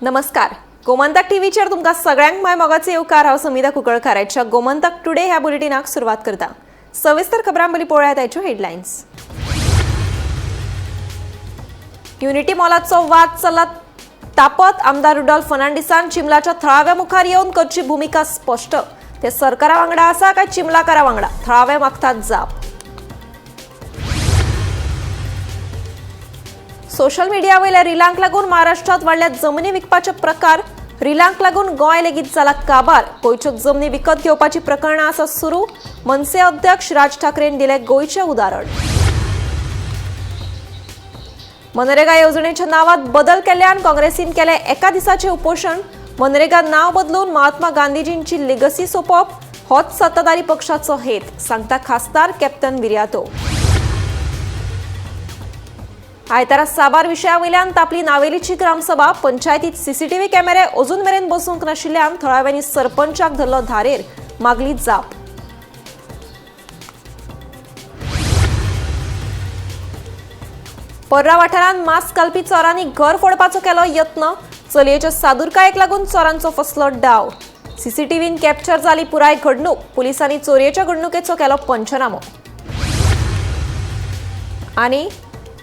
नमस्कार, गोमंतक टीव्हीचेर तुमकां सगळ्यांक माय मोगाचे येवकार. हांव समिता कुंकळकार. आयच्या गोमंतक टुडे ह्या बुलेटिनाक सुरवात करता. सविस्तर खबरां पयलीं पळोवया ताच्यो हेडलायन्स. युनिटी मॉलाचो वाद चलत तापत. आमदार रुडॉल्फ फर्नांडिसान चिमलाच्या थळाव्या मुखार येवन करची भुमिका स्पश्ट. ते सरकारा वांगडा आसा काय चिमलाकारा वांगडा, थळावे मागतात जाप. सोशल मिडिया वयल्या रिलांक लागून महाराष्ट्रात वाडल्या जमनी विकपाचे प्रकार. रिलांक लागून गोंय लेगीत जाला काबार. गोंयच्यो जमनी विकत घेवपाची प्रकरणां आसा सुरू. मनसे अध्यक्ष राज ठाकरेन दिले गोंयचें उदाहरण. मनरेगा येवजणेच्या नावात बदल केल्ल्यान काँग्रेसीन केले एका दिसाचे उपोशण. मनरेगा नाव बदलून महात्मा गांधीजींची लिगसी सोंपोवप होच सत्ताधारी पक्षाचो हेत, सांगता खासदार कॅप्टन विर्यातो. आयतारा साबार विशया वयल्यान तापली नावेलीची ग्रामसभा. पंचायतीत सीसीटीव्ही कॅमेरे अजून मेरेन बसूंक नाशिल्ल्यान थळाव्यांनी सरपंचाक धरलो धारेर, मागली जाप. पर्रा वाठारांत मास्क घालपी चोरांनी घर फोडपाचो केलो यत्न. चलयेच्या सादुरकायेक लागून चोरांचो फसलो डाव. सीसीटीव्हीन कॅप्चर जाली पुराय घडणूक. पुलिसांनी चोरयेच्या घडणुकेचो केलो पंचनामो. आनी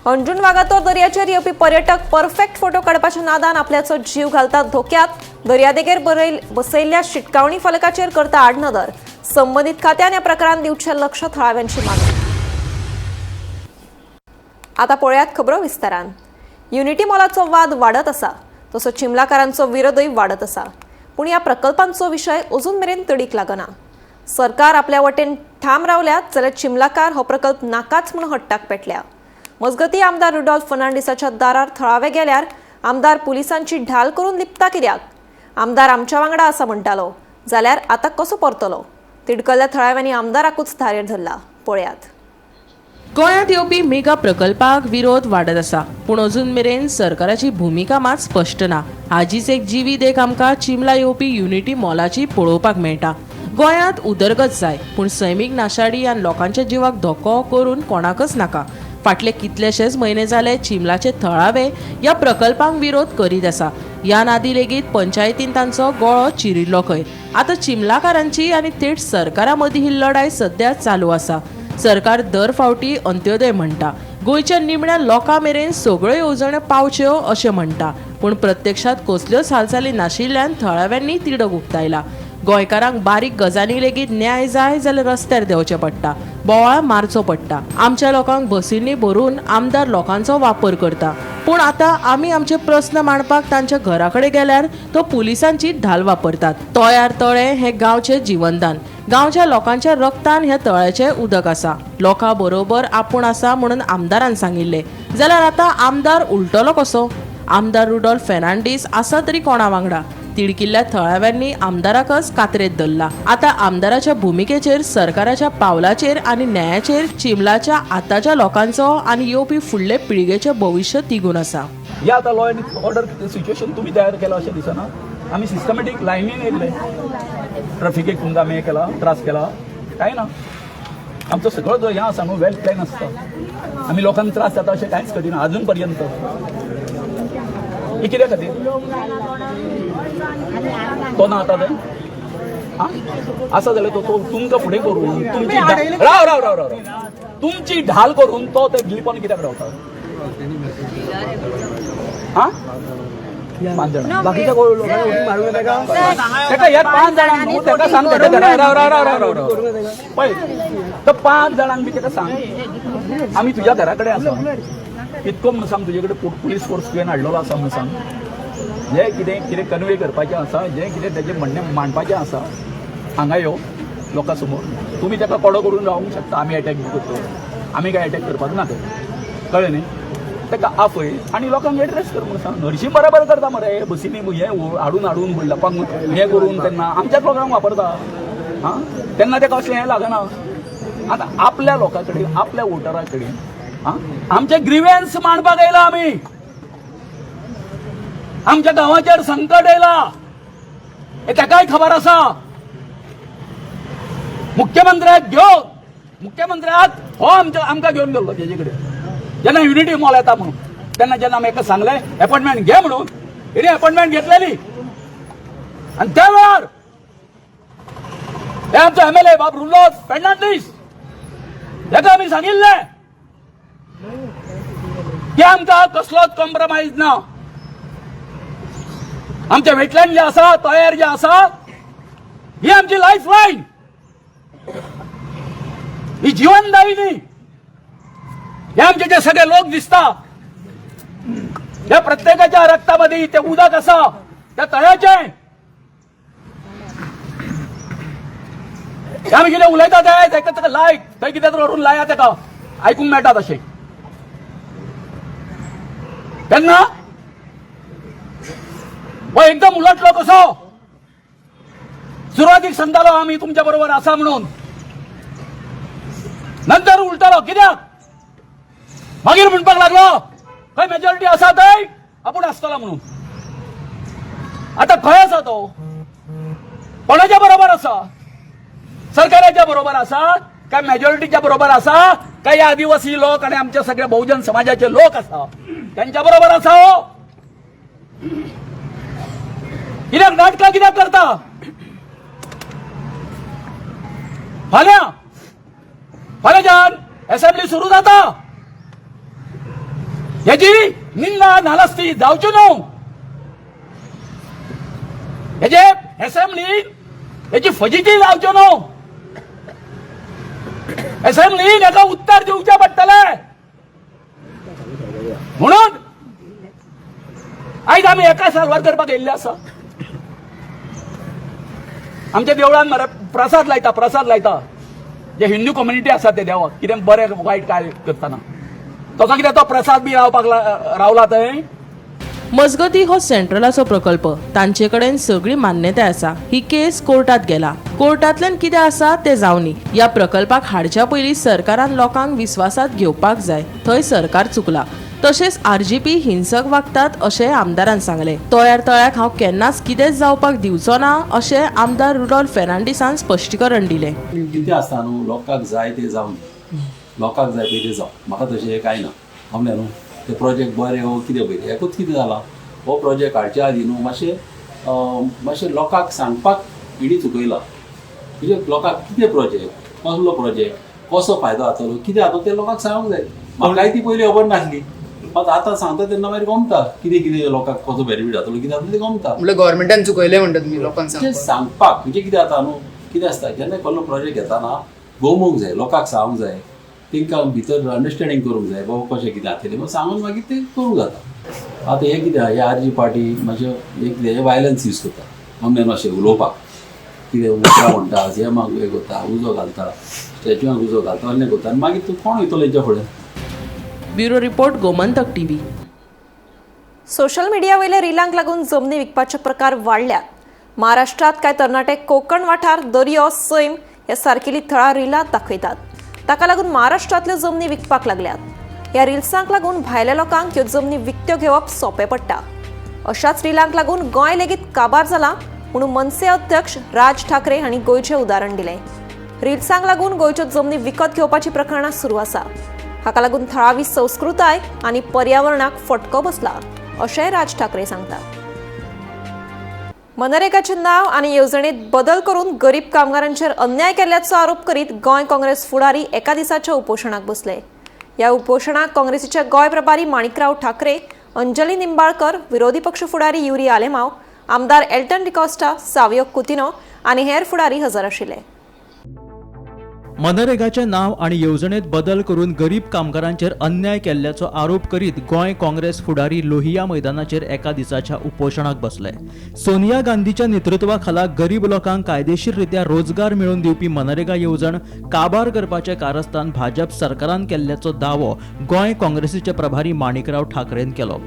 हणजूण वागातोर दर्याचेर येवपी पर्यटक परफेक्ट फोटो काडपाच्या नादान आपल्याचो जीव घालतात धोक्यात. दर्यादेगेर बसयल्ल्या शिटकावणी फलकाचेर करता आडनदर. संबंदीत खात्यान ह्या प्रकारान दिवचें लक्ष, थळाव्यांची मागणी. आता पळयात खबरो विस्तारान. युनिटी मॉलाचो वाद वाडत आसा तसो चिमलाकारांचो विरोधय वाडत आसा, पूण ह्या प्रकल्पांचो विशय अजून मेरेन तडीक लागना. सरकार आपल्या वटेन ठाम रावल्यात जाल्यार चिमलाकार हो प्रकल्प नाकाच म्हूण हट्टाक पेटल्या. मजगती, आमदार रुडॉल्फ फर्नांडिसाच्या दारार थळावे गेल्यार आमदार पुलिसांची ढाल करून लिपता कित्याक? आमदार आमच्या वांगडा आसा म्हणटालो, जाल्यार आतां कसो परतलो? तिडकल्ल्या थळाव्यांनी आमदाराकूच धारेर धरला. पळयात. गोंयांत येवपी मेगा प्रकल्पाक विरोध वाडत आसा, पूण अजून मेरेन सरकाराची भुमिका मात स्पश्ट ना. हाजीच एक जिवी देख आमकां चिमला येवपी युनिटी मॉलाची पळोवपाक मेळटा. गोंयांत उदरगत जाय, पूण सैमीक नाशाडी आनी लोकांच्या जिवाक धोको करून कोणाकच नाका. फाटले कितलेशेच म्हयने जाले चिमलाचे थळावे ह्या प्रकल्पांक विरोध करीत आसा. ह्या नादी लेगीत पंचायतीन तांचो गळो चिरिल्लो खंय. आतां चिमलाकारांची आनी थेट सरकारा मदीं ही लढाय सद्या चालू आसा. सरकार दर फावटी अंत्योदय म्हणटा, गोंयच्या निमण्या लोकां मेरेन सगळ्यो येवजण्यो पावच्यो अशें म्हणटा, पूण प्रत्यक्षात कसल्योच हालचाली नाशिल्ल्यान थळाव्यांनी तिडक उक्तायला. गोंयकारांक बारीक गजाली लेगीत न्याय जाय जाल्यार रस्त्यार देंवचें पडटा, बोवाळ मारचो पडटा. आमच्या लोकांक बसींनी भरून आमदार लोकांचो वापर करता, पूण आतां आमी आमचे प्रस्न मांडपाक तांच्या घरा कडेन गेल्यार तो पुलिसांची ढाल वापरतात. तोयार तळें हें गांवचें जिवनदान. गांवच्या लोकांच्या रक्तान ह्या तळ्याचें उदक आसा. लोकां बरोबर आपूण आसा म्हणून आमदारान सांगिल्लें, जाल्यार आतां आमदार उलटलो कसो? आमदार रुडॉल्फ फेर्नांडीस आसा तरी कोणा वांगडा? तिडकिल्ल्या थळाव्यांनी आमदाराकच कातरेत धरला. आतां आमदाराच्या भुमिकेचेर, सरकाराच्या पावलाचेर आनी न्यायाचेर चिमलाच्या आतांच्या लोकांचो आनी येवपी फुडले पिळगेचें भविश्य तिगून आसा. या आतां लॉ एंड ऑर्डर सिच्युएशन तुमी तयार केला अशें दिसना. आमी सिस्टमॅटीक लायनीन येयल्ले. ट्रॅफिकेक तुमकां आमी हें केला, त्रास केला कांय ना. आमचो सगळो जो हें आसा न्हू, वेल प्लॅन आसता. आमी लोकांक त्रास जाता अशें कांयच करिना अजून पर्यंत. हे कित्या खातीर तो ना आतां तें आं आसा जाल्यार तो तो तुमकां फुडें करून तुमची राव राव राव राव राव तुमची ढाल करून तो ते लिपोन कित्याक रावता? आं, पांच जाणां बाकीच्या कोण लोकांनी उडी मारूंक ताका. तेका ह्या पांच जाणांक न्हू, तेका सांग तेका. राव राव राव राव राव राव, पळय, तर पांच जाणांक बी तेका सांग, आमी तुज्या घरा कडेन आसा इतको म्हणून सांग. तुजे कडेन पुलीस फोर्स तुवें हाडलेलो आसा म्हणून सांग. जें कितें कितें कन्वे करपाचें आसा, जें कितें तेजें म्हणणें मांडपाचें आसा, हांगा यो लोकां समोर. तुमी तेका कोडो करून रावंक शकता. आमी एटॅक करतलो, आमी काय एटॅक करपाक ना. ते कळ्ळें न्ही? तेका आपय आनी लोकांक एड्रेस कर म्हणून सांग. हरशीं बरोबर करता मरे, बसींनी हें हाडून हाडून लोकांक हें करून तेन्ना आमच्याच लोकांक वापरता. आं, तेन्ना तेका अशें हें लागना. आतां आपल्या लोकां कडेन, आपल्या वोटरा कडेन आं आमचे ग्रिव्हन्स मांडपाक येयला आमी. आमच्या गांवाचेर संकट येयला हे तेकाय खबर आसा. मुख्यमंत्र्याक घेवन, मुख्यमंत्र्याक हो आमच्या आमकां घेवन गेल्लो तेजे कडेन जेन्ना युनिटी मॉल येता म्हणून, तेन्ना जेन्ना आमी एका सांगलें एपॉयंटमेंट घे म्हणून. हिने अपॉइंटमेंट घेतलेली. आणि त्या वेळार हे आमचो एमएलए बाब रुलोस फेर्नांडीस हेका आमी सांगिल्लें की आमकां कसलोच कॉम्प्रोमायज ना. आमचे वेटलँड जे आसा, तयार जे आसा, ही आमची लायफ लायन, ही जीवनदायिनी. हे आमचे जे सगळे लोक दिसता, या प्रत्येकाच्या रक्तामध्ये ते उदक आसा त्या तळ्याचे. आमी कितें उलयता ते ताका ताका लायक थंय कितें तरी व्हरून लाया, ताका आयकूंक मेळटा तशें. तेन्ना हो एकदम उलटलो कसो. सुरवातीक सांगतालो आमी तुमच्या बरोबर आसा म्हणून, नंतर उलटलो कित्याक? मागीर म्हणपाक लागलो खंय मेजॉरिटी आसा थंय आपूण आसतलो म्हणून. आता खंय आसा तो? कोणाच्या बरोबर आसा? सरकाराच्या बरोबर आसा काय मेजॉरिटीच्या बरोबर आसा काय आदिवासी लोक आणि आमचे सगळे बहुजन समाजाचे लोक आसा त्यांच्या बरोबर आसा? हो, कित्याक नाटकां कित्याक करता? फाल्यां फाल्यांच्यान असेंब्ली सुरू जाता, हेजी निंदा नालस्ती जावची न्हू. हेजे असेंब्ली हेची फजिती जावच्यो न्हू. असेंब्लीन हेका उत्तर दिवचें पडटलें. म्हणून आयज आमी एका साल्वार करपाक येयल्ले आसा. आमच्या देवळान मरे प्रसाद लायता, प्रसाद लायता जे हिंदू कम्युनिटी आसा ते देवाक कितें बरें वायट काय करतना तो कितें तो प्रसाद बी रावपाक रावला थंय. मजगती हो सेंट्रलाचो प्रकल्प, तांचे कडेन सगळी मान्यताय आसा. ही केस कोर्टात गेला, कोर्टांतल्यान कितें आसा तें जावनी. ह्या प्रकल्पाक हाडच्या पयलीं सरकारान लोकांक विस्वासात घेवपाक जाय, थंय सरकार चुकला. तशेंच आरजीपी हिंसक वागतात अशें आमदारान सांगलें. तोयार तळ्याक हांव केन्नाच कितेंच जावपाक दिवचो ना अशें आमदार रुडॉल्फ फेर्नांडीसान स्पश्टीकरण दिलें. कितें आसता न्हू, लोकांक जाय तें जावं दी, लोकांक जाय पळय तें जावं, म्हाका तशें कांय ना. समजलें न्हू? ते प्रोजेक्ट बरें हो कितें पळय एकूच कितें जालां, हो प्रोजेक्ट हाडच्या आदीं न्हू मातशें मातशें लोकांक सांगपाक इडी चुकयला. म्हणजे लोकांक कितें प्रोजेक्ट, कसलो प्रोजेक्ट, कसो फायदो जातलो, कितें जातलो तें लोकांक सांगूंक जाय. म्हाकाय ती पयलीं खबर नासली, मात आतां सांगता तेन्ना मागीर गमता कितें कितें लोकांक कसो बेनिफीट जातलो, कितें जातलो तें गमता. म्हणल्यार गव्हर्मेंटान चुकयलें म्हणटा तुमी लोकांक म्हणजे सांगपाक? सांगपाक म्हणजे कितें जाता न्हू, कितें आसता जेन्ना कसलो प्रोजेक्ट घेताना गोमोवंक जाय, लोकांक सांगूंक जाय, तांकां भितर अंडरस्टँडींग करूंक जाय बाबा कशें कितें जातलें, मागीर सांगून मागीर तें करूंक जाता. आतां हें कितें आहा, हे आर जी पार्टी मातशें हें कितें हें वायलन्स यूज करता मम्मी मातशें उलोवपाक कितें उतरां म्हणटा, हें मागीर हें करता, उजो घालता, स्टॅच्यूआंक उजो घालता, असलें करता आनी मागीर तूं कोण वयतलो हेच्या फुडें? Bureau report, Gomantak TV. Social media वयल्या रिलांक लागून जमनी विकपाचे प्रकार वाडल्यात. महाराष्ट्रात कांय तरणाटे कोकण वाठार, दर्यो, सैम ह्या सारकेली थळां रिलांत दाखयतात. ताका लागून महाराष्ट्रांतल्यो जमनी विकपाक लागल्यात. ह्या रिल्सांक लागून भायल्या लोकांक ह्यो जमनी विकत्यो घेवप सोंपें पडटा. अशाच रिलांक लागून गोंय लेगीत काबार जाला म्हणून मनसे अध्यक्ष राज ठाकरे हांणी गोंयचें उदाहरण दिलें. रिल्सांक लागून गोंयच्यो जमनी विकत घेवपाची प्रकरणां सुरू आसा. हाका लागून थळावी संस्कृताय आनी पर्यावरणाक फटको बसला अशेंय राज ठाकरे सांगतात. मनरेगाचें नांव आनी येवजणेत बदल करून गरीब कामगारांचेर अन्याय केल्ल्याचो आरोप करीत गोंय काँग्रेस फुडारी एका दिसाच्या उपोशणाक बसले. ह्या उपोशणाक काँग्रेसीचे गोंय प्रभारी माणिकराव ठाकरे, अंजली निंबाळकर, विरोधी पक्ष फुडारी युरी आलेमाव, आमदार एल्टन डिकॉस्टा, सावियो कुतिनो आनी हेर फुडारी हजर आशिल्ले. मनरेगाचें नांव आनी येवजणेत बदल करून गरीब कामगारांचेर अन्याय केल्ल्याचो आरोप करीत गोंय काँग्रेस फुडारी लोहिया मैदानाचेर एका दिसाच्या उपोशणाक बसले. सोनिया गांधीच्या नेतृत्वा खाला गरीब लोकांक कायदेशीररित्या रोजगार मेळोवन दिवपी मनरेगा येवजण काबार करपाचें कारस्थान भाजप सरकारान केल्ल्याचो दावो गोंय काँग्रेसीचे प्रभारी माणिकराव ठाकरेन केलो.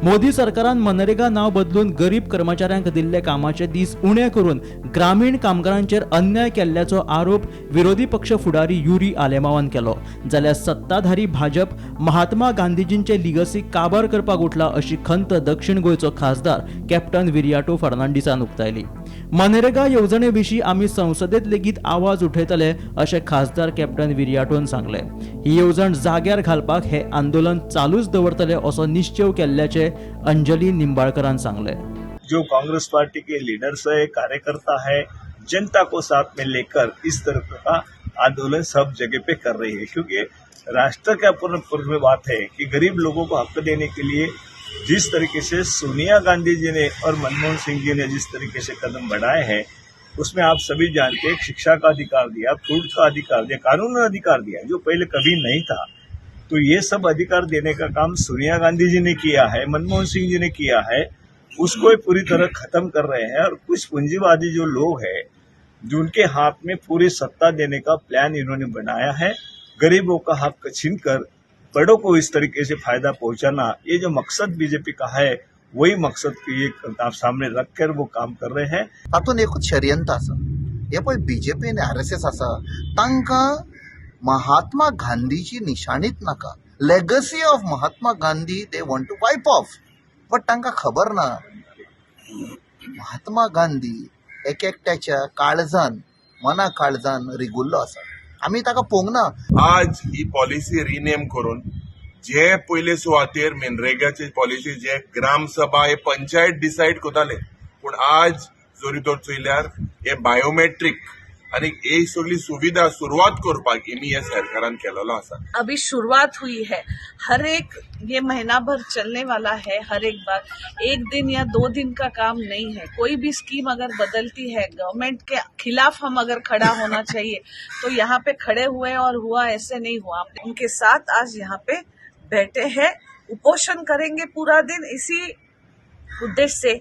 मोदी सरकारान मनरेगा नांव बदलून गरीब कर्मचाऱ्यांक दिल्ले कामाचे दीस उणे करून ग्रामीण कामगारांचेर अन्याय केल्ल्याचो आरोप विरोधी पक्ष फुडारी युरी आलेमावान केलो. जाल्यार सत्ताधारी भाजप महात्मा गांधीजींचे लिगसी काबार करपाक उठला अशी खंत दक्षिण गोंयचो खासदार कॅप्टन विरियाटो फर्नांडीसान उक्तायली. मनरेगा येवजणे विशीं आमी संसदेत लेगीत आवाज उठयतले अशें खासदार कॅप्टन विरियाटोन सांगलें. ही येवजण जाग्यार घालपाक हे आंदोलन चालूच दवरतले असो निश्चेव केल्ल्याचे अशें अंजली निंबाळकरान सांगलें. जो कांग्रेस पार्टी के लीडर्स है, कार्यकर्ता है, जनता को साथ में लेकर इस तरह का आंदोलन सब जगह पे कर रही है, क्योंकि राष्ट्र का पूर्ण बात है कि गरीब लोगों को हक देने के लिए जिस तरीके से सोनिया गांधी जी ने और मनमोहन सिंह जी ने जिस तरीके से कदम बढ़ाए हैं, उसमें आप सभी जानते हैं, शिक्षा का अधिकार दिया, फूड का अधिकार दिया, कानून अधिकार दिया, जो पहले कभी नहीं था। तो ये सब अधिकार देने का काम सोनिया गांधी जी ने किया है, मनमोहन सिंह जी ने किया है, उसको ही पूरी तरह खत्म कर रहे हैं। और कुछ पूंजीवादी जो लोग हैं, जो उनके हाथ में पूरी सत्ता देने का प्लान इन्होंने बनाया है, गरीबों का हक छीनकर बड़ों को इस तरीके से फायदा पहुंचाना, ये जो मकसद बीजेपी का है, वही मकसद को ये आप सामने रखकर वो काम कर रहे हैं। तातूंत एकूच षडयंत्र आसा. हे पळय, बीजेपी आनी आरएसएस आसा, तांकां महात्मा गांधीची निशाणीत नाका. Legacy of Mahatma Gandhi they want to wipe off, but तांकां खबर ना, महात्मा गांधी एक एकट्याच्या काळजान, मना काळजान रिगुल्लो आसा. आमी ताका पळोवंक ना. आज ही पॉलिसी रिनेम करून जे पयले सुवातेर मनरेगाची पॉलिसी जे ग्रामसभा हे पंचायत डिसायड करताले, पूण आज जरी तर चोयल्यार हे बायोमेट्रीक आनी ही सगळी सुविधा सुरवात करपाक एमी हे सरकारान केलेलो आसा. अभी शुरुआत हुई है. हर एक ये महीना भर चलने वाला है. हर एक बार एक दिन या 2 दिन का काम नहीं है. कोई भी स्कीम अगर बदलती है, गवर्नमेंट के खिलाफ हम अगर खड़ा होना चाहिए तो यहाँ पे खड़े हुए और हुआ, ऐसे नहीं हुआ. उनके साथ आज यहाँ पे बैठे हैं, उपोषण करेंगे पूरा दिन इसी उद्देश्य से.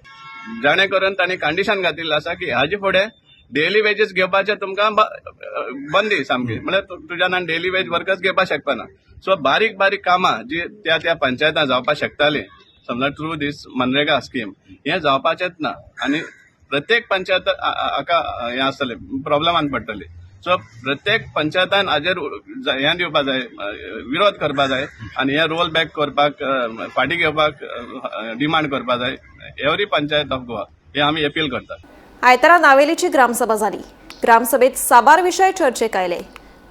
जाणे करून तांणी कंडिशन घातिल्लें आसा की हाजे फुडें डेली वेजीस घेवपाचें तुमकां बंदी सामकी, म्हळ्यार तुज्यान डेली वेज वर्कर्स घेवपाक शकपाना. सो बारीक बारीक कामां जी त्या त्या पंचायतान जावपाक शकताली, समजा थ्रू दीस मनरेगा स्कीम, हें जावपाचेंच ना आनी प्रत्येक पंचायत हाका हें आसतलें, प्रॉब्लमान पडटली. सो प्रत्येक पंचायतान हाजेर हें दिवपा जाय, विरोध करपा जाय आनी हे रोल बॅक करपाक, फाटीं घेवपाक डिमांड करपा जाय एवरी पंचायत ऑफ गोवा, हे आमी अपील करतात. आयतारा नावेलीची ग्रामसभा झाली. ग्रामसभेत साबार विषय चर्चेक आयले.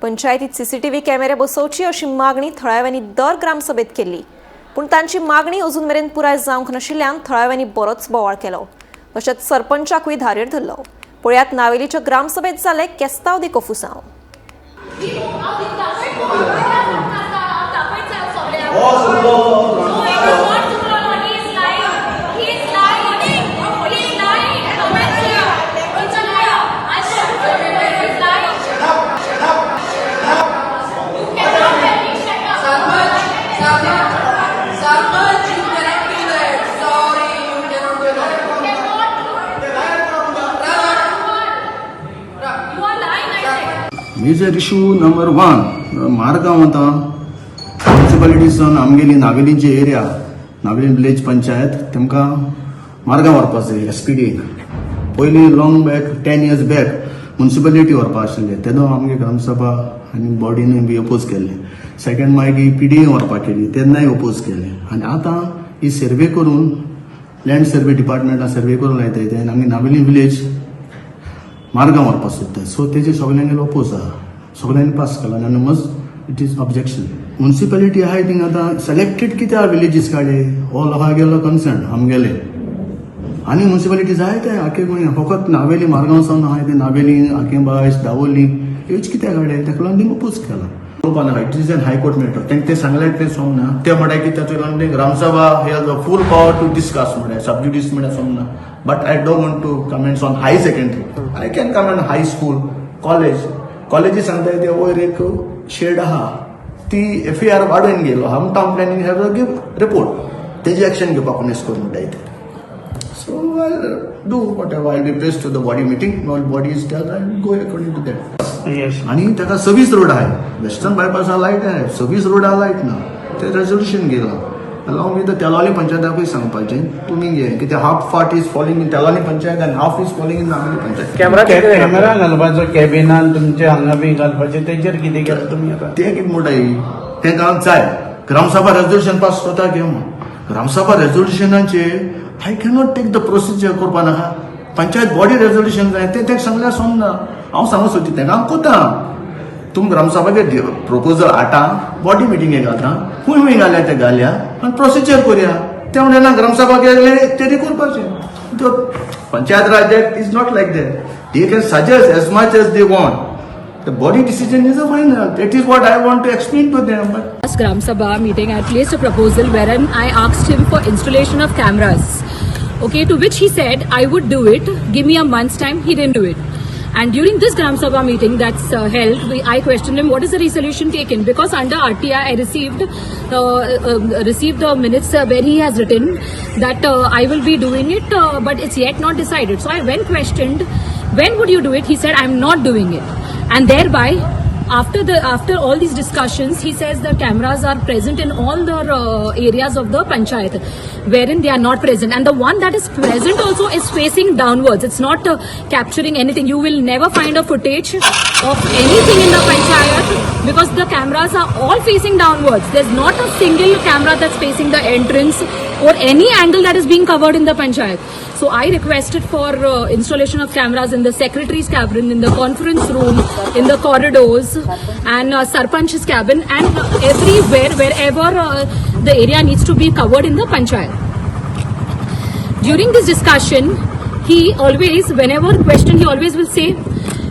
पंचायतीत सीसीटीव्ही कॅमेरे बसोवची अशी मागणी थळाव्यांनी दर ग्रामसभेत केल्ली, पूण तांची मागणी अजून मेरेन पुराय जावंक नाशिल्ल्यान थळाव्यांनी बरोच बोवाळ केलो. तशेंच सरपंचाकूय धारेर धरलो. पळयात नावेलीच्या ग्रामसभेत जाले केस्तांव दी कोफुसांव. Sarpanch, you cannot do that. Sorry, you cannot do that. You are lying, I said. Major issue number one, Margao आतां म्युनिसिपालिटीसान आमगेली नावेलीची एरिया, नावेली विलेज पंचायत, तेमकां मार्गांव व्हरपा जाय एसपीडीन. पयलीं long back, 10 years back, municipality व्हरपा आशिल्ले, तेन्ना आमगे ग्रामसभा आनी बॉडीनूय बी अपोज केल्ले. सेकंड मागीर पीडीए व्हरपाक केली, तेन्नाय अपोज केले. आनी आतां ही सर्वे करून, लँड सर्वे डिपार्टमेंटान सर्वे करून लायताय ते आनी आमगे नावेली विलेज मार्गांव व्हरपाक सोदता. सो तेजे सगल्यांगेलो अपोज आहा, सगल्यांनी पास केला unanimous, it is objection. Municipality आहाय थिंग आतां सिलेक्टेड कित्याक विलेजीस काडले, हो लोकांगेलो कन्सर्न आमगेले. आनी म्युनिसिपालिटी जाय ते आखे गोंया, फकत नावेली मारगांव सावन आहाय ते नावेली, आकेबायस, दावोली ह्योच कित्याक काडले? ताका लागून तेंकां अपोज केला. पळोवपा नाका, it is an high court matter. तेंका तें सांगलें तें सोंपना. ते म्हणटा की ताचेर लागून gram sabha has a full power to discuss म्हणल्यार सबज्युडीस म्हणल्यार सोंपना. But I don't want to comments on high secondary. I can comment high school, college. कॉलेजी सांगता ते वयर एक शेड आहा, ती एफ ए आर वाडोवन गेलो. हांव town planning have a give report, तेजी एक्शन घेवपाक कोण एश करून म्हणटाय ते. So I do whatever, I be press to the body meeting, all body is there, I go according to that. आणि ताका 26 रोड आहे, वेस्टर्न बायपासा लायट आहे, 26 रोडा लायट ना, ते रेजोल्युशन गेला अलॉंग विथ तेलावली पंचायताकूय सांगपाचें तुमी घे, कित्याक half part is falling in Telaulim panchayat आनी half is falling in Navelim panchayat. Camera घालपाचो कॅबिनान तुमचे हांगा बी घालपाचे, तेजेर कितें केलां तुमी आतां? ते कितें म्हणटाय, तें गांवांत जाय ग्रामसभा रेजोल्युशन पास करता घेव. Gram sabha रेजोल्युशनाचेर I cannot take the procedure करपा नाका. पंचायत बॉडी रेजोल्युशन जाय, तें तें सांगल्यार सोंपना. हांव सांगूंक सोदता तेंका, हांव कोता तुम ग्रामसभाचे प्रपोजल हाडटा, बॉडी मिटिंगेक घालता, खंय खंय घाल्या ते घालया आनी प्रोसिजर करुया. ते म्हणटा ना ग्रामसभा केले तेणी करपाचें. Panchayat Raj act is not like that. They can suggest as much as they want. The body decision is a final. That is what I want to explain to them. But Last Gram Sabha meeting, I placed a proposal wherein I asked him for installation of cameras. Okay, to which he said, I would do it. Give me a month's time. He didn't do it. And during this Gram Sabha meeting that's held, I questioned him, what is the resolution taken? Because under RTI, I received the minutes where he has written that I will be doing it, but it's yet not decided. So I when questioned, when would you do it? He said, I'm not doing it. And thereby, after all these discussions, he says the cameras are present in all the areas of the panchayat, wherein they are not present. And the one that is present also is facing downwards. It's not capturing anything. You will never find a footage of anything in the panchayat because the cameras are all facing downwards. There's not a single camera that's facing the entrance or any angle that is being covered in the panchayat. So I requested for installation of cameras in the secretary's cabin, in the conference room, in the corridors, and sarpanch's cabin, and everywhere, wherever the area needs to be covered in the panchayat. During this discussion, he always, whenever questioned, he always will say,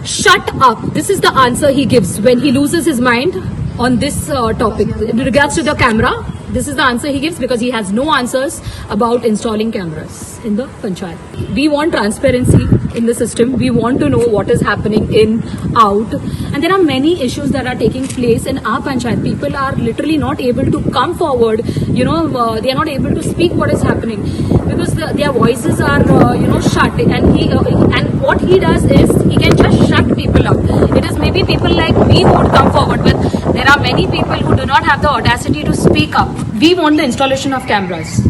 shut up. This is the answer he gives when he loses his mind on this topic. In regards to the camera, this is the answer he gives because he has no answers about installing cameras in the panchayat. We want transparency in the system. We want to know what is happening in, out. And there are many issues that are taking place in our panchayat. People are literally not able to come forward. You know, they are not able to speak what is happening because their voices are, shut. And and what he does is he can just shut people up. It is maybe people like me who would come forward, but there are many people who do not have the audacity to speak up. We want the installation of cameras.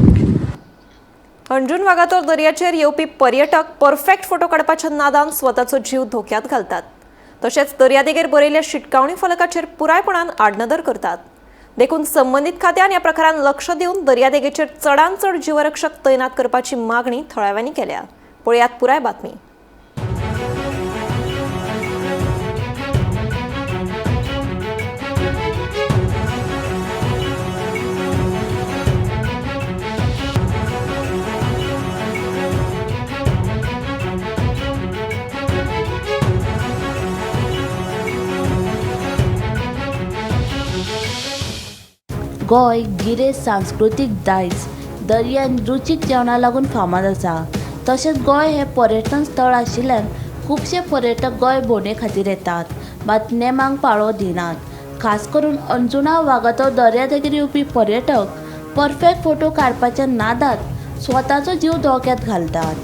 Anjuna Vagator दर्याचेर येवपी पर्यटक perfect photo काडपाच्या नादान स्वताचो जीव धोक्यात घालतात. तशेंच दर्यादेगेर बरयल्ल्या शिटकावणी फलकाचेर पुरायपणान आडनदर करतात. देखून संबंदीत खात्यान ह्या प्रकारान लक्ष दिवन दर्यादेगेचेर चडांत चड जीवरक्षक तैनात करपाची मागणी थळाव्यांनी केल्या. पळयात पुराय बातमी. गोंय गिरेस्त सांस्कृतीक दायज दर्या आनी रुचीक जेवणाक लागून फामाद आसा. तशेंच गोंय हें पर्यटन स्थळ आशिल्ल्यान खुबशे पर्यटक गोंय भोंवडे खातीर येतात, मात नेमांक पाळो दिनात. खास करून अंजुणा वागातोर दर्यादेगेर येवपी पर्यटक परफेक्ट फोटो काडपाच्या नादांत स्वताचो जीव धोक्यांत घालतात.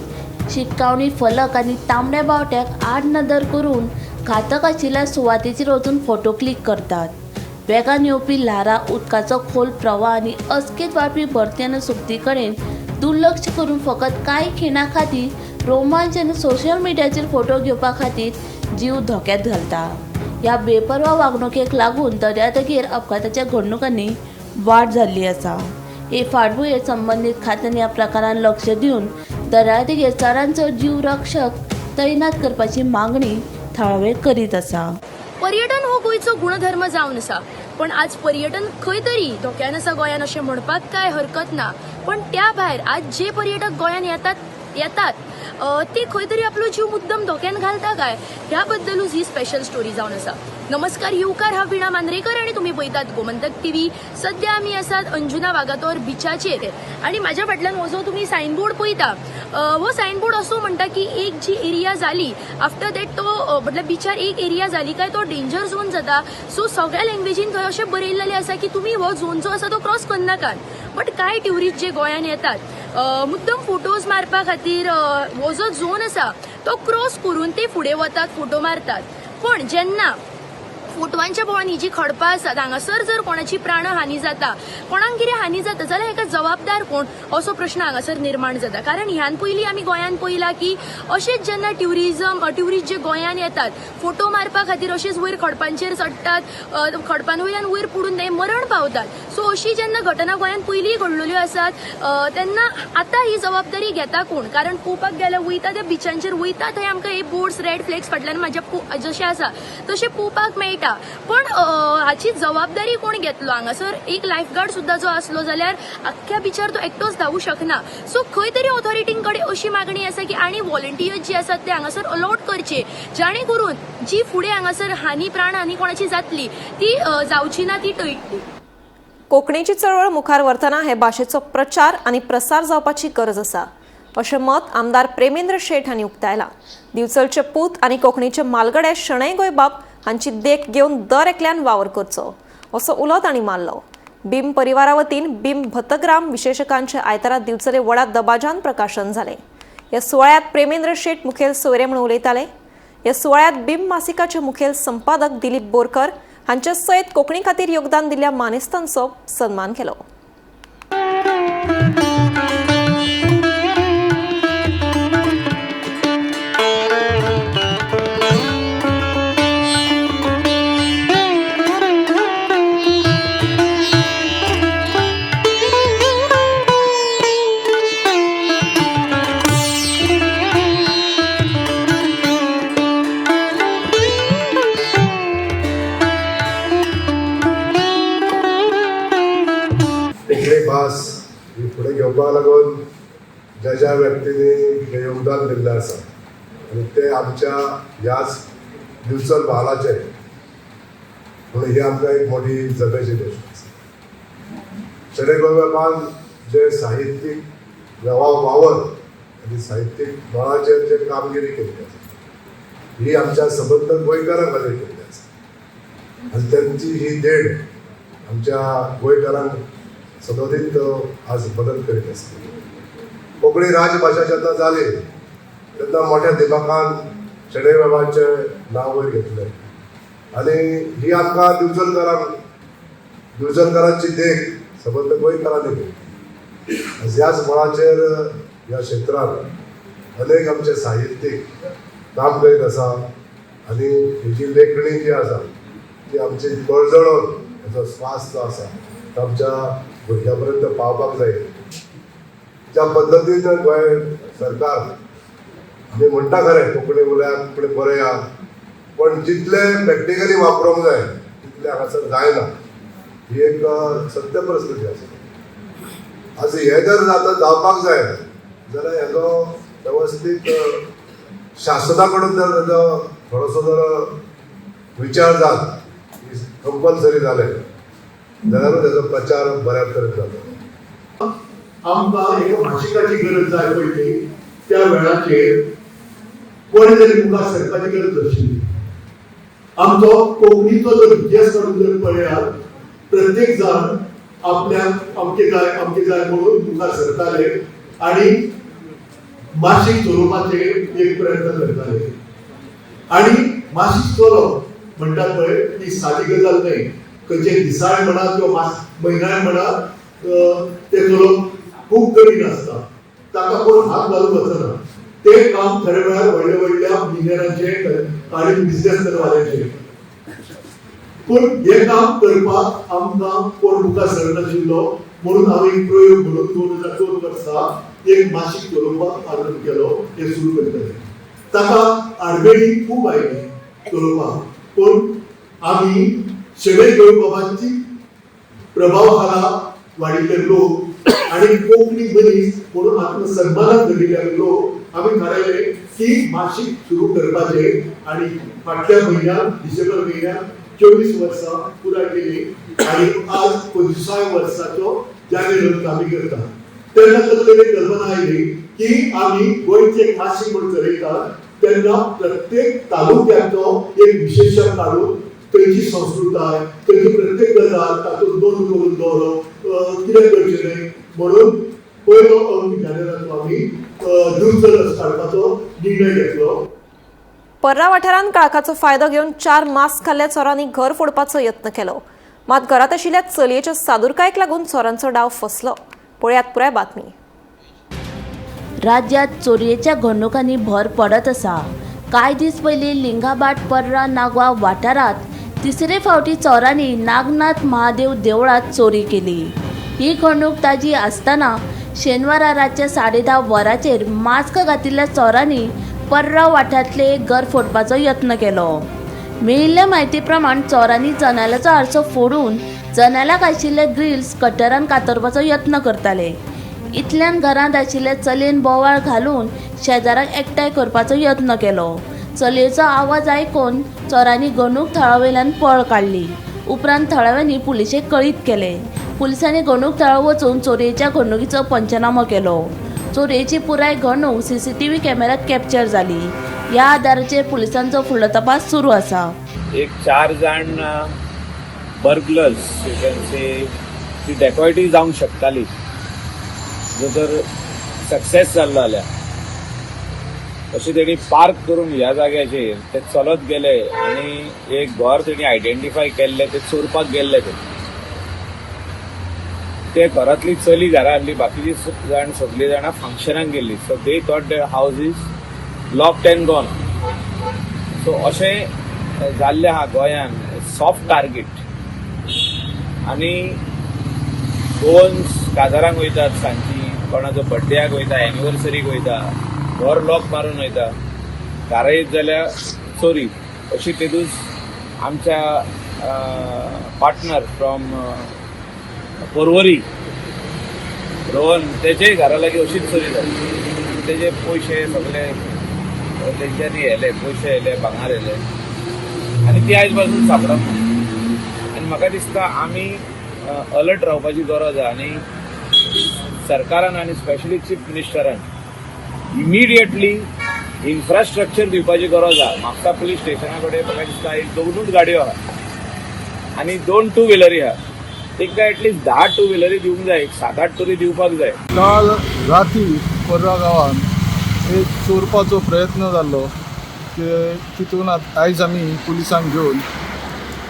शिटकावणी फलक आनी तांबड्या बावट्याक आडनदर करून घातक आशिल्ल्या सुवातेचेर वचून फोटो क्लिक करतात. वेगान येवपी ल्हारां, उदकाचो खोल प्रवाह आनी अचकीत वाडपी भरती आनी सुकती कडेन दुर्लक्ष करून फकत कांय खिणां खातीर रोमांच आनी सोशल मिडियाचेर फोटो घेवपा खातीर जीव धोक्यांत घालता. ह्या बेपर्वा वागणुकेक लागून दर्यादेगेर अपघाताच्या घडणुकांनी वाड जाल्ली आसा. हे फाटभुंयेर संबंदीत खात्यान ह्या प्रकारान लक्ष दिवन दर्यादेगेर चडांत चड जीव रक्षक तैनात करपाची मागणी थळावे करीत आसा. पर्यटन हो गोंयचो गुणधर्म जावन आसा, पण आज पर्यटन खंय तरी धोक्यान आसा गोंयान अशें म्हणपाक कांय हरकत ना. पण त्या भायर आज जे पर्यटक गोंयान येतात ते खंय तरी आपलो जीव मुद्दम धोक्यान घालता काय ह्या बद्दलूच ही स्पेशल स्टोरी जावन आसा. नमस्कार, येवकार, हांव वीणा मांद्रेकर आनी तुमी पळयतात गोमंतक टीव्ही. सद्या आमी आसात अंजुना वागातोर बिचाचेर आनी म्हाज्या फाटल्यान हो जो तुमी सायनबोर्ड पळयता हो सायनबोर्ड असो म्हणटा की एक जी एरिया जाली आफ्टर that तो म्हटल्यार बिचार एक एरिया जाली काय तो डेंजर झोन जाता. सो सगळ्या लँग्वेजीन थंय अशें बरयल्लें आसा की तुमी हो झोन जो आसा तो क्रॉस करनाकात. बट कांय ट्युरिस्ट जे गोंयान येतात मुद्दम फोटोज मारपा खातीर हो जो झोन आसा तो क्रॉस करून ते फुडें वतात, फोटो मारतात. पूण जेन्ना फोटवांच्या भोंवन ही जी खडपां आसात हांगासर जर कोणाची प्राणहानी जाता, कोणाक कितें हानी जाता जाल्यार हेका जबाबदार कोण असो प्रश्न हांगासर निर्माण जाता. कारण ह्यान पयलीं आमी गोंयांत पळयलां की अशेंच जेन्ना ट्युरिस्ट जे गोंयांत येतात फोटो मारपा खातीर अशेंच वयर खडपांचेर चडटात, खडपां वयल्यान वयर पडून ते मरण पावतात. सो अशी जेन्ना घटना गोंयांत पयलीं घडलेल्यो आसात तेन्ना आतां ही जबाबदारी घेता कोण? कारण पळोवपाक गेल्यार वयता त्या बिचांचेर वयता थंय आमकां हे बोर्ड्स रेड फ्लॅग्स फाटल्यान म्हाज्या जशें आसा तशें पळोवपाक मेळटा. पळोवया. पण हाची जबाबदारी कोण घेतलो? हांगासर एक लायफगार्ड सुद्दां जो आसलो जाल्यार आख्ख्या बिचार तो एकटोच धांवू शकना. सो खंय तरी ऑथॉरिटीं कडेन अशी मागणी आसा की आनी व्हॉलंटियर्स जे आसात ते हांगासर अलॉट करचे, जाणे करून जी फुडें हांगासर हानी प्राणहानी कोणाची जातली ती जावची ना, ती टळटली. कोंकणीची चळवळ मुखार व्हरतना हे भाशेचो प्रचार आनी प्रसार जावपाची गरज आसा अशें मत आमदार प्रेमेंद्र शेट हांणी उक्तायलां. दिवचलचे पूत आनी कोंकणीचे मालगडे शणै गोंयबाब हांची देख घेवन दर एकल्यान वावर करचो असो उलो तांणी मारलो. बीम परिवारा वतीन बीम भतग्राम विशेषकांचे आयतारा दिवचले वडा दबाजान प्रकाशन जालें. ह्या सुवाळ्यांत प्रेमेंद्र शेट मुखेल सोयरे म्हणून उलयताले. ह्या सुवाळ्यांत बीम मासिकाचे मुखेल संपादक दिलीप बोरकर हांचे सयत कोंकणी खातीर योगदान दिल्ल्या मानेस्तांचो सन्मान केलो. भास ही फुडें घेवपाक लागून ज्या ज्या व्यक्तींनी हें योगदान दिल्लें आसा आनी तें आमच्या ह्याच दिवचल म्हालाचें म्हणून ही आमकां एक मोठी जब्याची गोश्ट आसा. शणै गोंयबाबान जे साहित्यीक वावर आनी साहित्यीक मळाचेर जे कामगिरी केल्ली आसा ही आमच्या सबंद गोंयकारां खातीर केल्ली आसा आनी तांची ही देण आमच्या गोंयकारांक सदोदीत आज मदत करीत आसा. कोंकणी राजभाशा जेन्ना जाली तेन्ना मोठ्या दिमाखान शणै गोंयबाबांचें नांव वयर घेतलें आनी ही आमकां दिवचलकारांक दिवचलकारांची देख सबंद गोंयकारांनी घेतली. ह्याच मळाचेर ह्या क्षेत्रांत अनेक आमचे साहित्यीक काम करीत आसा आनी ही जी लेखणी जी आसा ती आमची पर्जळून हेजो स्वास जो आसा तो आमच्या भुरग्यां पर्यंत पावपाक जाय. ज्या पद्दतीन गोंय सरकार आमी म्हणटा खरें कोंकणी उलया कोंकणी बरया, पण जितले प्रॅक्टिकली वापरूंक जाय तितलें हांगासर जायना, ही एक सत्य परिस्थिती आसा. आज हें जर जाता जावपाक जाय जाल्यार हेजो वेवस्थीत शासना कडून जर तेजो थोडोसो जर विचार जात कंपल्सरी जालें जाल्यारूच तेजो प्रचार बऱ्या तरेन जाता. आमकां एका भाशिकाची गरज जाय पडली त्या वेळाचेर कोणी तरी मुखार सरपाची गरज आशिल्ली. आमचो कोंकणीचो जर इतिहास काडून जर पळयात प्रत्येक जाण आपल्याक अमके जाय अमके जाय म्हणून मुखार सरताले आनी मासीक चलोवपाचे एक प्रयत्न करताले. आनी मासीक चलोवप म्हणटात पळय ती सादी गजाल न्हय. खंयचे दिसाळें म्हणा किंवा म्हयन्याळें म्हणा ते चलोवप खूब कठीण आसता, ताका कोण हात घालूंक वचना. ते काम खरें म्हळ्यार व्हडल्या व्हडल्या मिलियनांचे आनी बिजनेसमॅनवाल्यांचे. पूण हें काम करपाक आमकां कोण मुखार सरनाशिल्लो म्हणून हांव एक प्रयोग म्हणून 2002 वर्सा एक मासीक चलोवपाक आरंभ केलो. हें सुरू करतले ताका आडमेळी खूब आयली चलोवपाक, पूण आमी शणै गोंयबाबांची प्रभाव खाला वाडिल्ले लोक आनी कोंकणी मनीस म्हणून आत्मसन्मानान धरिल्ले लोक आमी थारायले की मासीक सुरू करपाचें. आनी फाटल्या म्हयन्यात डिसेंबर म्हयन्यात 24 वर्सां पुराय केली आनी आज 25 वर्साचो जानेर आमी करता. तेन्ना तकलेन कल्पना आयली की आमी गोंयचें एक मासीक म्हूण चलयतात तेन्ना प्रत्येक तालुक्याचो एक विशेशण काडून थंयची संस्कृताय थंयची प्रत्येक गजाल तातूंत नोंद करून दवरप कितें करचें न्हय म्हणून पयलो अंक जानेराचो आमी दिवचल काडपाचो निर्णय घेतलो. पर्रा वाठारांत काळखाचो फायदो घेवन 4 मास्क खाल्ल्या चोरांनी घर फोडपाचो यत्न केलो. मात घरांत आशिल्ल्या चलयेच्या सादुरकायेक लागून चोरांचो डाव फसलो. पळयात पुराय बातमी. राज्यात चोरयेच्या घडणुकांनी भर पडत आसा. कांय दीस पयलीं लिंगाबाट पर्रा नागवा वाठारांत तिसरे फावटी चोरांनी नागनाथ महादेव देवळांत चोरी केली. ही घडणूक ताजी आसतना शेनवारा रातच्या 10:30 वरांचेर मास्क घातिल्ल्या चोरांनी पर्रा वाठारांतलें एक घर फोडपाचो यत्न केलो. मेळिल्ल्या म्हायती प्रमाण चोरांनी जनेलाचो आरसो फोडून जनेलाक आशिल्ले ग्रिल्स कटरान कातरपाचो यत्न करताले. इतल्यान घरांत आशिल्ले चलयेन बोवाळ घालून शेजाराक एकठांय करपाचो यत्न केलो. चलयेचो आवाज आयकून चोरांनी घडणूक थळा वयल्यान पळ काडली. उपरांत थळाव्यांनी पुलिशेक कळीत केलें. पुलिसांनी घडणूक थळार वचून चोरयेच्या घडणुकीचो पंचनामो केलो. चोरयेची पुराय घडणूक सीसीटीव्ही कॅमेऱ्यात कॅप्चर जाली. ह्या आदाराचेर पुलिसांचो फुडलो तपास सुरू आसा. एक चार जाण बर्गलर्स, you can say, ती डेकॉयटी जावंक शकताली जर तर सक्सेस जाल्लो जाल्यार. अशें तेणी पार्क करून ह्या जाग्याचेर ते चलत गेले आनी एक घर तेणी आयडेंटिफाय केल्लें, ते चोरपाक गेल्ले. ते ते घरांतली चली घरा आहली, बाकीची जाण सगळीं जाणां फंक्शनाक गेल्ली. So they thought the house is locked and gone. So अशें जाल्लें आहा गोंयान, सॉफ्ट टार्गेट. आनी गोवन्स काजारांक वयतात सांजची, कोणाचो बड्डेयाक वयता, एनिवर्सरीक वयता, घर लॉक मारून वयता, घरा येत जाल्यार चोरी. अशी तेदूस आमच्या पार्टनर फ्रॉम पोरवरी, रोहन, तेजेय घरा लागीं अशीच चोरी जाली आनी तेजे पयशे सगळे तेंच्यांनी व्हेले, पयशे व्हेले, भांगर व्हेले आनी ती आयज पासून सापडना. आनी म्हाका दिसता आमी अलर्ट रावपाची गरज आहा आनी सरकारान आनी स्पेशली चीफ मिनिस्टरान इमिडिएटली इन्फ्रास्ट्रक्चर दिवपाची गरज आहा. म्हापसा पुलीस स्टेशना कडेन म्हाका दिसता एक दोनूच गाडयो आहा आनी दोन टू व्हिलरी आहा. तांकां एटलिस्ट 10 टू व्हिलरी दिवंक जाय, एक सात आठ तरी दिवपाक जाय. काल राती पर्रा गांवांत एक चोरपाचो प्रयत्न जाल्लो की तितून आयज आमी पुलिसांक घेवन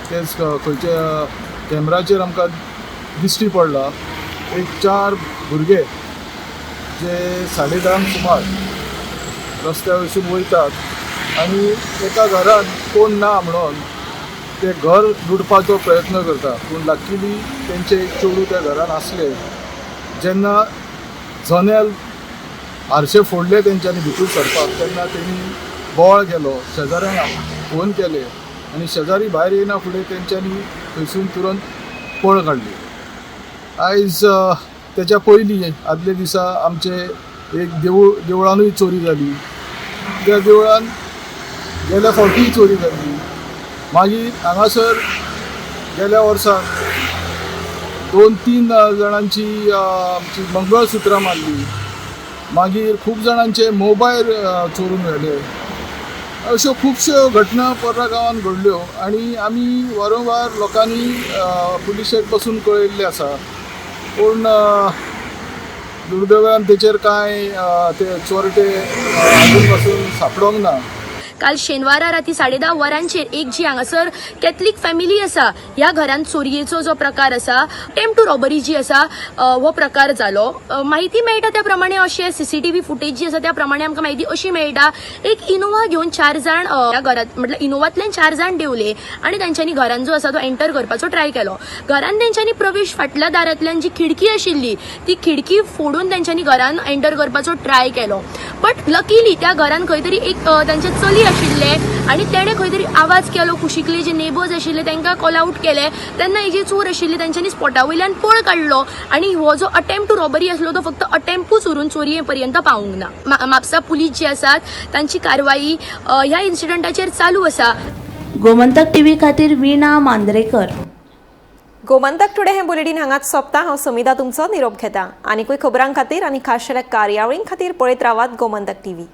तेच खंयच्या कॅमेराचेर आमकां दिश्टी पडला, एक चार भुरगे जे 10:30 सुमार रस्त्या वयसून वयतात आनी एका घरांत कोण ना म्हणून ते घर लुटपाचो प्रयत्न करता. पूण लकीली तेंचे एक चेडूं त्या घरान आसले. जेन्ना जनेल आरशे फोडले तेंच्यांनी भितर सरपाक, तेन्ना तेणी बोवाळ केलो, शेजाऱ्यांक फोन केले आनी शेजारी भायर येयना फुडें तेंच्यांनी थंयसून तुरंत पळ काडली. आयज तेच्या पयलीं आदले दिसा आमचे एक देवळानूय चोरी जाली. त्या देवळान गेल्या फावटीय चोरी जाली. मागीर हांगासर गेल्या वर्सा 2-3 जाणांची आमची मंगळसुत्रां मारली. मागीर खूब जाणांचे मोबायल चोरून व्हेले. अश्यो खुबश्यो घटना पर्रा गांवांत घडल्यो आनी आमी वारंवार लोकांनी पुलिशेक पसून कळयल्लें आसा. पूण दुर्दैवान तेचेर कांय ते चोरटे अजून पासून सापडोंक ना. काल शेनवारा राती 10:30 वरांचेर एक जी हांगासर कॅथलीक फॅमिली आसा, ह्या घरांत चोरयेचो जो प्रकार आसा, अटेम्प्ट टू रॉबरी जी आसा, हो प्रकार जालो. म्हायती मेळटा त्या प्रमाणे अशें सीसीटीव्ही फुटेज जी आसा त्या प्रमाणे आमकां म्हायती अशी मेळटा, एक इनोवा घेवन 4 जाण ह्या घरांत, म्हटल्यार इनोवांतल्यान 4 जाण देंवले आनी तांच्यांनी घरान जो आसा तो एंटर करपाचो ट्राय केलो. घरान तेंच्यांनी प्रवेश फाटल्या दारांतल्यान जी खिडकी आशिल्ली ती खिडकी फोडून तेंच्यांनी घरान एंटर करपाचो ट्राय केलो. बट लकीली त्या घरान खंय तरी एक तांचे चली आशिल्ले आनी तेणे खंय तरी आवाज केलो. कुशिकले जे नेबर्स आशिल्ले तांकां कॉल आउट केले. तेन्ना हे जे चोर आशिल्ले तांच्यांनी स्पॉटा वयल्यान पळ काडलो आनी हो जो अटेम्प्ट टू रॉबरी आसलो तो फक्त अटेम्प्टूच उरून चोरये पर्यंत पावूंक ना. म्हापसा पुलीस जे आसात तांची कारवाई ह्या इन्सिडंटाचेर चालू आसा. गोमंतक टीव्ही खातीर वीणा मांद्रेकर. गोमंतक टुडे हे बुलेटीन हांगाच सोंपता. हांव समिता तुमचो निरोप घेता. आनीकूय खबरां खातीर आनी खाशेल्या कार्यावळीं खातीर पळयत रावात गोमंतक टीव्ही.